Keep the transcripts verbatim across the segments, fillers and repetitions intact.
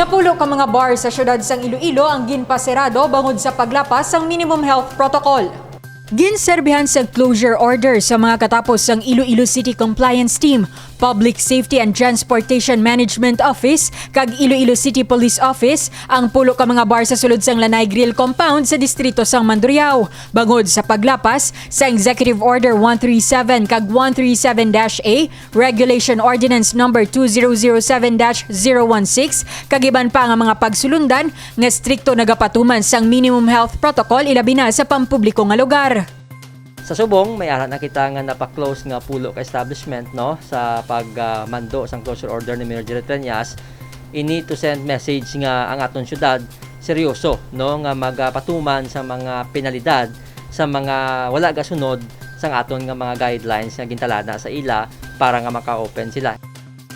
Pulo ka mga bar sa siyudad sang Iloilo ang ginpasirado bangod sa paglapas sang minimum health protocol. Ginserbihan sa closure order sa mga katapos sang Iloilo City Compliance Team, Public Safety and Transportation Management Office, kag Iloilo City Police Office ang pulo ka mga bar sa sulod sang Lanay Grill Compound sa distrito sang Mandurriao bangod sa paglapas sa Executive Order one three seven kag one three seven dash A, Regulation Ordinance Number two zero zero seven dash zero one six, kag iban pa nga mga pagsulundan nga strikto nagapatuman sang minimum health protocol, ilabi na sa pampubliko nga lugar. Sa subong, may ara na kita nga napa-close nga pulo ka establishment, no, sa pagmando sang closure order ni Mayor Jerry Treñas. Ini to send message nga ang aton syudad seryoso, no, nga magapatuman sa mga penalidad sa mga wala gasunod sang aton nga mga guidelines nga gintalana sa ila para nga maka-open sila.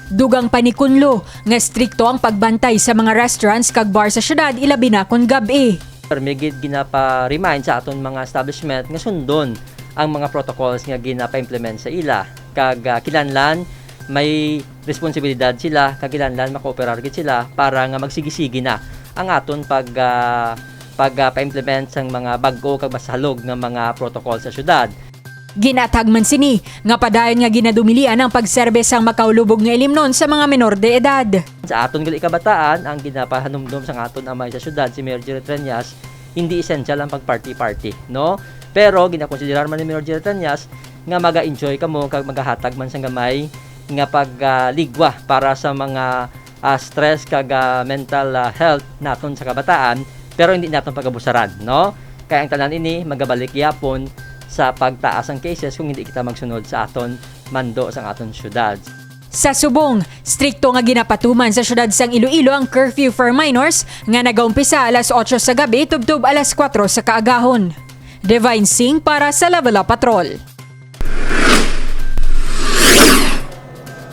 Dugang pa ni Kunlo nga strikto ang pagbantay sa mga restaurants kag bar sa syudad, ilabi na kon gab-i. Permi gid ginapa-remind sa aton mga establishment nga sundon ang mga protocols nga ginapa-implement sa ila, kag, ah, kinahanglan may responsibilidad sila, kag kinahanglan makooperar gid sila para nga magsigi-sigi na ang aton pag, ah, pag, ah, pa-implement sang mga bag-o kag masalog nga mga protocol sa syudad. Ginatag man sini nga padayon nga ginadumilian ang pagserbe sang makaulubog nga ilimnon sa mga menor de edad. Sa aton gali kabataan, ang ginapahanumdom sang aton amay sa syudad, si Mayor Jerry Treñas, hindi essential ang pag-party-party, no? Pero ginakonsiderar man ni Mayor Jerry Treñas nga maga-enjoy kamo kag magahatag man sang gamay nga pagligwa para sa mga, ah, stress kag, ah, mental, ah, health naton sa kabataan, pero hindi naton pagabusaran, no? Kay ang tanan ini magabalik gyapon sa pagtaas ang cases kung hindi kita magsunod sa aton mando sang aton syudad. Sa subong, strikto nga ginapatuman sa siyudad sang Iloilo ang curfew for minors nga nagaumpisa alas otso sa gabi tubtob alas kuwatro sa kaagahon. Divine Singh para sa Level Up Patrol.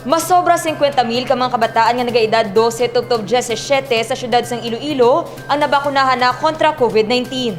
Masobra singkwenta mil ka mga kabataan nga nagaedad dose tubtob diyesisiete sa siyudad sang Iloilo ang nabakunahan na kontra COVID nineteen.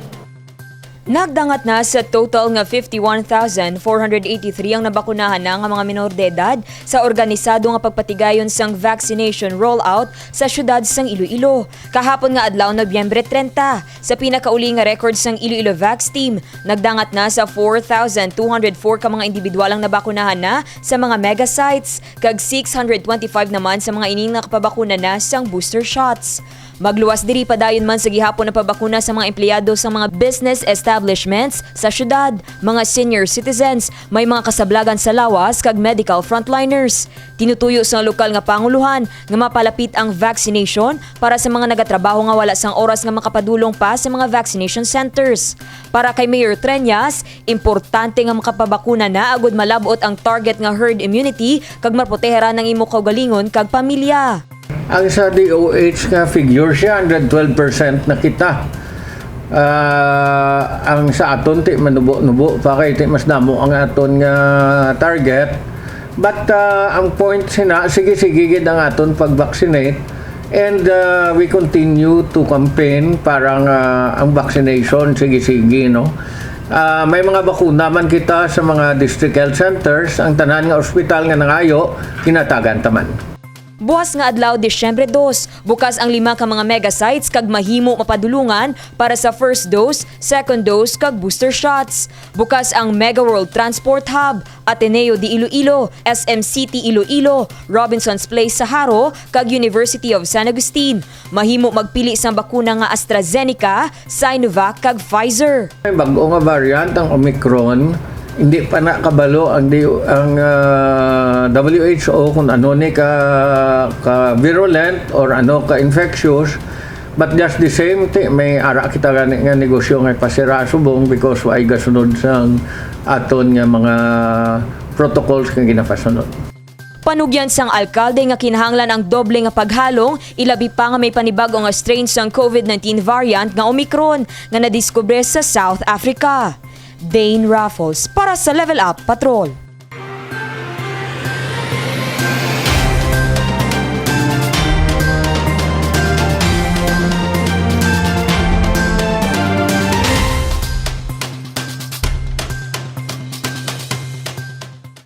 Nagdangat na sa total nga fifty-one thousand four hundred eighty-three ang nabakunahan na nga mga minor de edad sa organisado nga pagpatigayon sang vaccination rollout sa siyudad sang Iloilo. Kahapon nga adlaw, Nobyembre treinta, sa pinakauli nga record sang Iloilo Vax Team, nagdangat na sa four thousand two hundred four ka mga individual ang nabakunahan na sa mga mega sites, kag six hundred twenty-five naman sa mga ini nga nakapabakuna na sang booster shots. Magluwas diri, padayon man sa gihapon ang pabakuna sa mga empleyado sa mga business establishments sa syudad, mga senior citizens, may mga kasablagan sa lawas, kag medical frontliners. Tinutuyo sa lokal nga pangulohan nga mapalapit ang vaccination para sa mga nagatrabaho nga wala sang oras nga makapadulong pa sa mga vaccination centers. Para kay Mayor Treñas, importante nga makapabakuna na agud malab-ot ang target nga herd immunity kag maproteheran ang imo kaugalingon kag pamilya. Ang sa D O H nga figure siya, hundred twelve percent na kita. Ah, ang sa aton, ti manubo-nubo pa kay ti mas damo ang aton nga target. But, ah, ang point sina, sige-sige gid ang aton pag-vaccinate. And, ah, we continue to campaign para nga ang vaccination sige-sige, no? Ah, may mga bakuna man kita sa mga district health centers. Ang tanan nga ospital nga nangayo, kinatagan taman. Buhas nga adlaw, Disyembre dos, bukas ang lima ka mga mega sites kag mahimo mapadulungan para sa first dose, second dose, kag booster shots. Bukas ang Mega World Transport Hub, Ateneo de Iloilo, S M City Iloilo, Robinson's Place sa Jaro, kag University of San Agustin. Mahimo magpili sang bakuna nga AstraZeneca, Sinovac, kag Pfizer. May bag-o nga variant ang Omicron. Hindi pa na kabalo ang di-, ang, ah, W H O kung ano ni ka, ka virulent or ano ka infectious. But just the same, ti, may ara kita gani nga negosyo nga ipasira subong because way gasunod sang aton nga mga protocols nga ginapasunod. Panugyan sang alkalde nga kinahanglan ang doble nga paghalong, ilabi pa nga may panibag-o nga strain sang COVID nineteen variant nga Omicron nga nadiskubre sa South Africa. Dane Raffles para sa Level Up Patrol.